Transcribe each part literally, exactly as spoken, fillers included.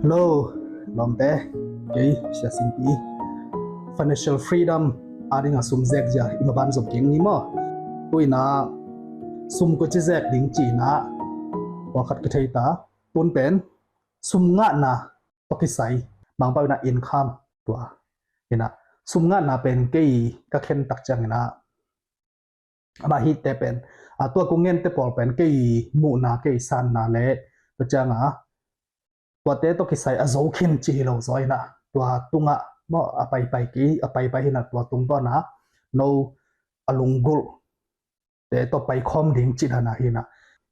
Hello, lawmte, kei Sia Singpi. Financial freedom a ding a sum zek zia i maban zom keng ni maw? Tuina sum koi ci zek ding cina pawlkhat kithei ta. Tun pen sum ngahna tawh kisai, Mangpau ina income tua. Ina sum ngahna pen kei ka khen tak ciang ina ama hite pen, a, tua kong gente pawl pen kei muhna, kei sanna le tua cianga tuate tawh kisai a zo khin ci hi lo zaw ina, tua tungah maw a paipai kei, a paipai hina tua tung tawna no a lunggulh te tawh paikhawm ding ci dana hina,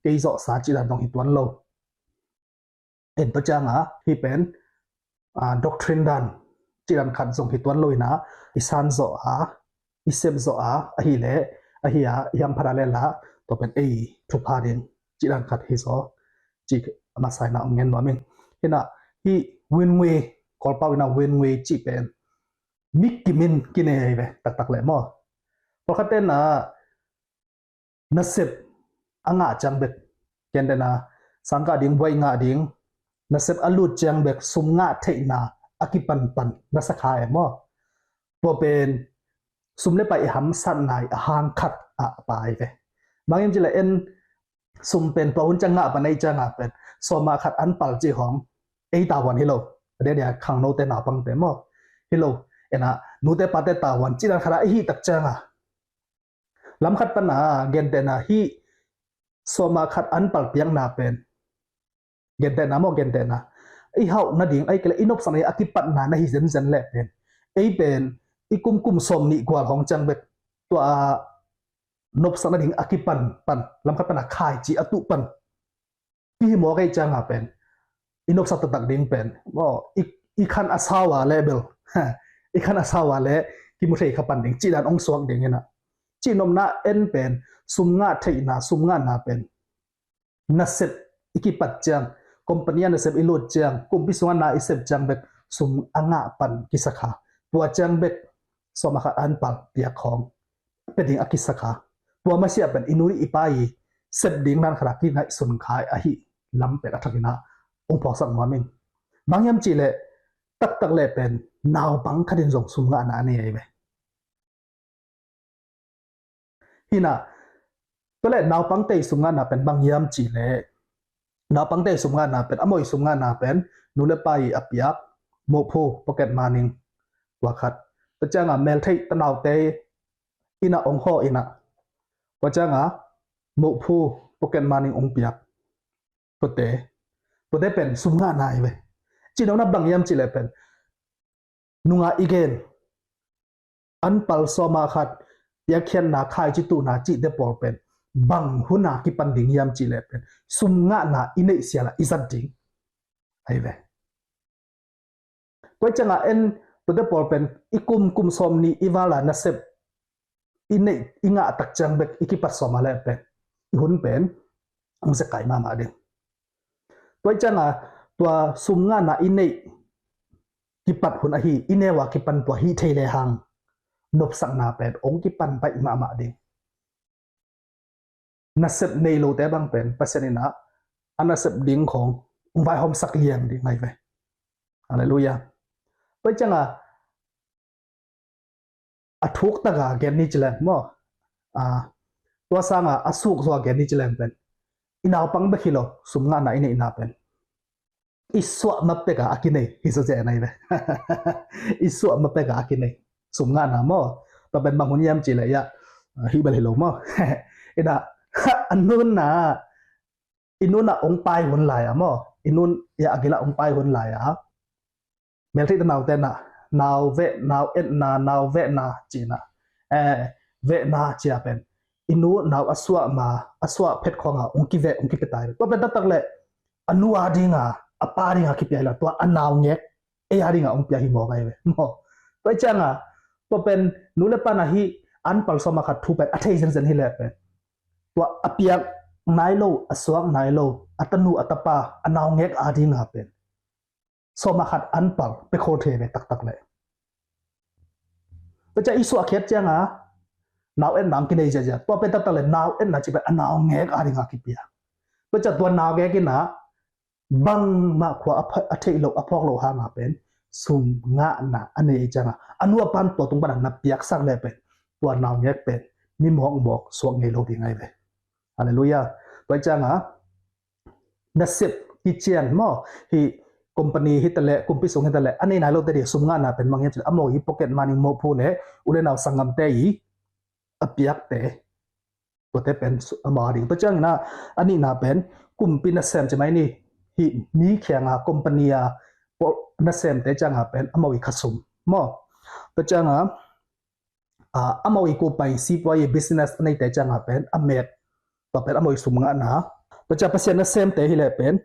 kei zawhsa ci dan dong hi tuan lo. En tua cianga hi pen, a, doctrine dan ci dan khat zong hi tuan lo ina, i san zawh a, i sep zawh a, ahi le, ahi a, i hamphat a le la, tua pen ei thupha ding ci dan khat hi zaw. Ci a masa ina ong ngen nuam ing. Hina hi win ngui, Kawlpau ina win ngui ci pen mi kimin kinei ahi ve taktak le maw? Pawlkhat tena nasep a ngah ciang bek, kentena sangkah ding, buai ngah ding, nasep a lut ciang bek sum ngah theihna a kipanpan na sakha e maw? Tua pen sum le pai i hamsatna i a hang khat a pai ve. Bangin cile en sum pen tua hun ciang ngah pan ei cianga pen sawma khat an pal ci hong ei tavuan hi lo. A dia dia khangnote naupangte maw? Hi lo. Ena nute pate tavuan ci dan khata i hi tak cianga lam khat pana gentehna hi sawma khat an pal piakna pen gentehna maw, gentehna i hauh nading ai kele i nopsak nading a kipatna na hi zenzen le pen ei pen i kumkum sawm nih gual hong ciang bek tua a nopsak nading a kipan pan lam khat pana khaici a tuh pan pi hi maw kei cianga pen i nopsak taktak ding pen maw i, i khan a sawa le bel i khan a sawa le kimu thei kha pan ding ci dan ong suak ding ina ci nopna en pen sum ngah theihna, sum ngahna pen nasep i kipat ciang, company a nasep i lut ciang, kumpi sungah na i sep ciang bek sum a ngah pan kisakha. Tua ciang bek sawma khat an pal piak khawng pe ding a kisakha. Tua masiah pen i nu i pa i sep ding nan khata kingaihsun khai ahi lam pen a thakina ong phawksak nuam ing. Bang hiam cile taktak le pen naupang khatin zong sum ngahna a nei ahi ve. Hina tua le naupangte i sum ngahna pen bang hiam cile naupangte i sum ngahna pen a moi sum ngahna pen nu le pa i a piak mohphu pocket money tua khat. Tua cianga meltheih tanaute ina ong haw ina tua cianga mohphu pocket money ong piak. Tuate, tuate pen sum ngahna hi ve. Ci nopna bang hiam cile pen nunga i gen an pal sawma khat piakkhiatna khaici tuhna cihte pawl pen bang huna kipan ding hiam cile pen sum ngahna i neih siala i zat ding ahi ve. Tua cianga en tuate pawl pen i kum kum sawm nih i vala nasep i neih i ngah tak ciang bek i kipat sawma le pen i hun pen ong zekai mahmah ding. Tua cianga tua sum ngahna i neih kipat hun ahi i newa kipan tua hi thei le hang nopsakna pen ong kipan baih mahmah ding. Nasep nei lote bang pen Pasian ina a nasep ding khong ong vaihawmsak liang ding ngai ve. Halleluia. Tua cianga a thuk taka gen ni cileng maw? A tua sanga a suk zua gen ni cileng pen i naupang bek hi lo sum ngahna i neihna pen i suah ma peka a kinei hi zawzia nai ve. I suah ma peka a kinei sum ngahna maw? Tua pen bang hun hiam cile ia hi bel hi lo maw? Ina a nunna i nunna ong pai hun lai a maw? I nun ia a gila ong pai hun lai a meltheih tanaute na nau veh nau etna nau vehna cina eh vehna cia pen i nu nau a suah ma a suah phet khonga ong kiveh ong kipetai tua pen taktak le a nu a dinga a pa dinga kipiai la tua a nau ngek ei a dinga ong pia hi maw kai ve maw? Tua cianga tua pen nu le pana hi an pal sawma khat thu pen a thei zenzen hi le pen tua a piak nai lo a suak nai lo a tanu a tapa a nau ngek a dinga pen sawma khat an pal pe khol thei ve taktak le. Tua cia i suah khiat cianga nau etna ang kinei ziazia tua pe taktak le nau etna ci pe a nau ngek a dinga kipia. Tua cia tua nau ngek ina bangmah khua a pha-, a theih loh, a phawk loh hanga pen sum ngahna a nei cianga, a nu a pan tua tung pana na piaksak leh pen tua naungek pen mi mawkmawk suak ngei lo ding ahi ve. Halleluiah. Tua cianga nasep kician maw, hih company hi taleh, kumpi sung hi taleh, a nei nai lote ding sum ngahna pen mang hiam cih leh amau i pocket money, mawhphu le u le nau sanggamte i a piakte, tuate pen amau a ding. Tua ciangin a nihna pen kumpi nasem ci mai ni, hih mi kianga company a nasemte cianga pen amau i khasum maw. Tua cianga amau i kupai sipuai i business a neite cianga pen a met, tua pen amau i sum ngahna. Tua ciang Pasian nasemte hileh pen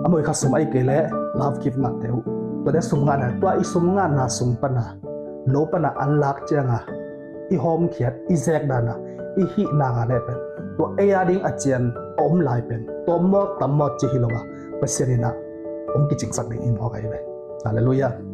amau i khasum ahih kei leh love gift ngahte uh, tuate sum ngahna. Tua i sum ngahna sung pana, lo pana an lak cianga i hawmkhiat, i zek dana, i hih nanga leh pen tua ei a ding a cian a om lai pen tawm mawt tam mawt ci hi lo a, Pasian inah hong kicingsak ding hi mawk ahi ve. Halleluiah.